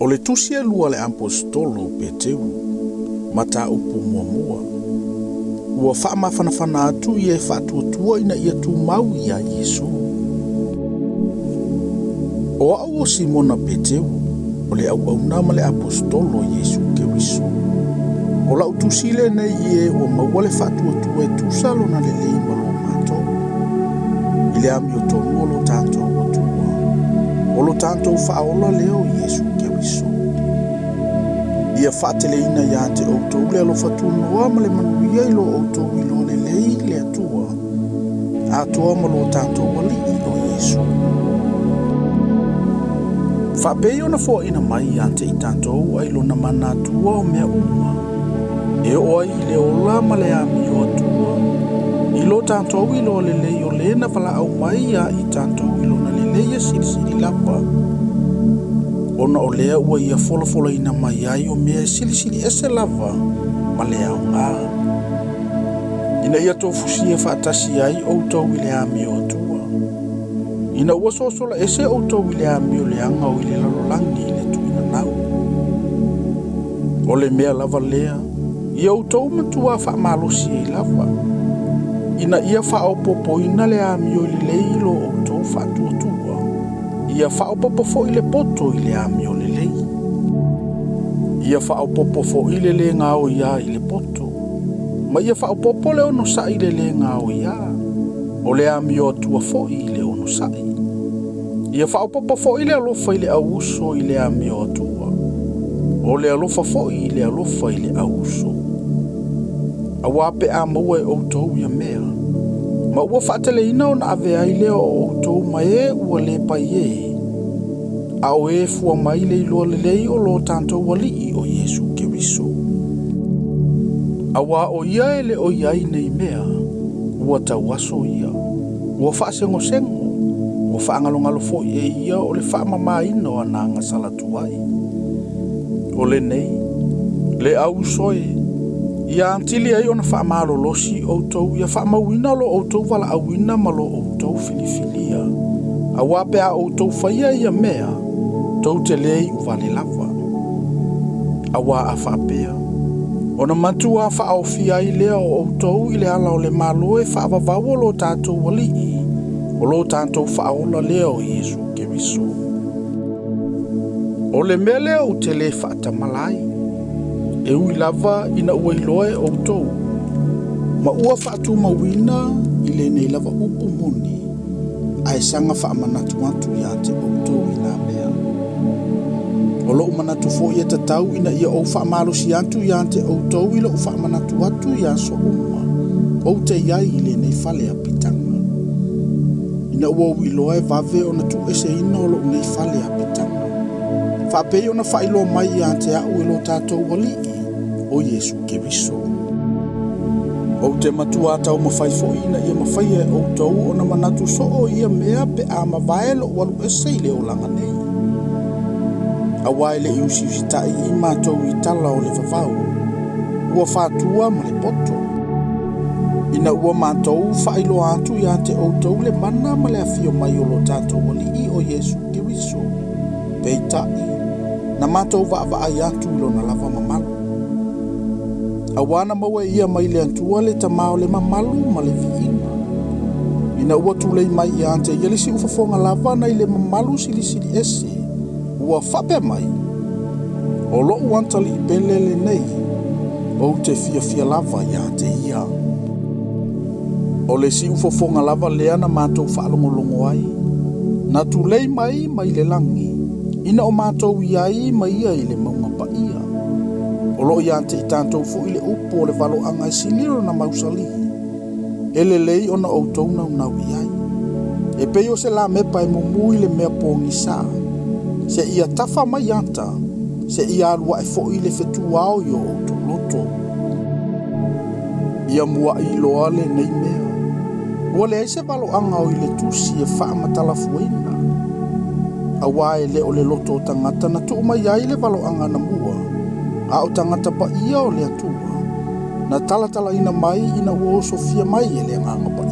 O le tusi e lua a le Aposetolo o Peteru, mataupu muamua, ua faamafanafana atu ia e faatuatua ina ia tumau ia Iesu. O au o Simona Peteru, o le auauna ma le Aposetolo o Iesu Keriso. O lau tusi lenei i e ua maua le faatuatua e tusa lona lelei ma lo matou, i le amiotonu o lo tatou Atua, o lo tatou Faaola lea o Iesu Keriso. Ia faateleina ia te outou le alofa tunoa ma le manuia i lo outou iloa lelei i le Atua, atoa ma lo tatou Alii o Iesu. Faapei ona foaina mai ia te i tatou ai lona mana Atua o mea uma, e oo ai i le ola ma le amio Atua, i lo tatou iloa lelei o le na valaau mai ia i tatou i lona lelei e silisili lava, ona o lea ua ia folafolaina mai ai o mea e silisili ese lava ma le aoga, ina ia tofusia faatasi ai outou i le amio Atua, ina ua sosola ese outou i le amio leaga o i le lalolagi i le tuuina nau. O le mea lava lea, ia outou matua faamalosi ai lava, ina ia faaopoopoina le amio lelei i lo outou faatuatua, ia faaopoopo foi le poto i le amio lelei, ia faaopoopo foi le le gaoia i le poto, ma ia faaopoopo le onosai i le le gaoia, o le amio Atua foi i le onosai. Ia faaopoopo foi le alofa i le auuso i le amio Atua, o le alofa foi i le alofa i le auuso. Auā pe a maua e outou ia mea, ma ua faateleina ona avea ai lea o outou ma e ua le paiē, a o e fua mai le iloa lelei o lo tatou Alii o Iesu Keriso. Auā o ia e le o i ai nei mea, ua tauaso ia, ua faasegosego, ua faagalogalo foi e ia o le faamamaina o ana agasala tuai. O lenei, le auuso e, ia atili ai ona faamalolosi outou ia faamauina lo outou valaauina ma lo outou filifilia, auā pe a outou faia ia mea, tou te le iu vale lava. Auā a faapea, ona matua faaofia ai lea o outou i le ala o le Malo e faavavau o lo tatou Alii, o lo tatou Faaola lea o Iesu Keriso. O le mea lea ou te le faatamala ai, e ui lava ina ua iloa e outou, ma ua faatumauina i lenei lava upu moni, ae saga faamanatu atu ia te outou i nā mea. O lou manatu foi e tatau ina ia ou faamalosi atu ia te outou i lou faamanatu atu i aso uma, ou te i ai i lenei fale apitaga. Ina ua ou iloa e vave ona tuueseina o lou nei fale apitaga, faapei ona faailoa mai ia te au e lo tatou Alii o Iesu Keriso. Ou te matua taumafai foi ina ia mafai e outou ona manatu soo ia mea pe a mavae lou alu ese i le olaga nei. Auā e le i usiusita'i i matou i tala o le vavau, ua fatua ma le poto, ina ua matou faailoa atu ia te outou le mana ma le afio mai o lo tatou Alii o Iesu Keriso, peitai, na matou vaavaai atu i lona lava mamalu. Auā na maua e ia mai le Atua le Tama o le mamalu ma le viiga, ina ua tulei mai ia te ia le siufofoga lava nai le mamalu silisili ese, ua faapea mai, O lou atalii pele lenei, ou te fiafia lava ia te ia. O le siufofoga lava lea na matou faalogologo ai, na tulei mai mai le lagi, ina o matou i ai ma ia i le mauga paia. O lo o ia te i tatou foi le upu o le valoaga e sili lona mausali, e lelei ona outou naunau i ai. E pei o se lamepa e mumu i le mea pogisa, seia tafa mai ata, seia alu ae foi le fetuao i o outou loto. Ia mua'i iloa lenei mea, ua leai se valoaga o i le tusi e faamatalafuaina, auā e le o le loto o tagata na tuu mai ai le valoaga anamua, a o tagata paia o le Atua, na talatalaina mai ina ua osofia mai e le Agaga Paia.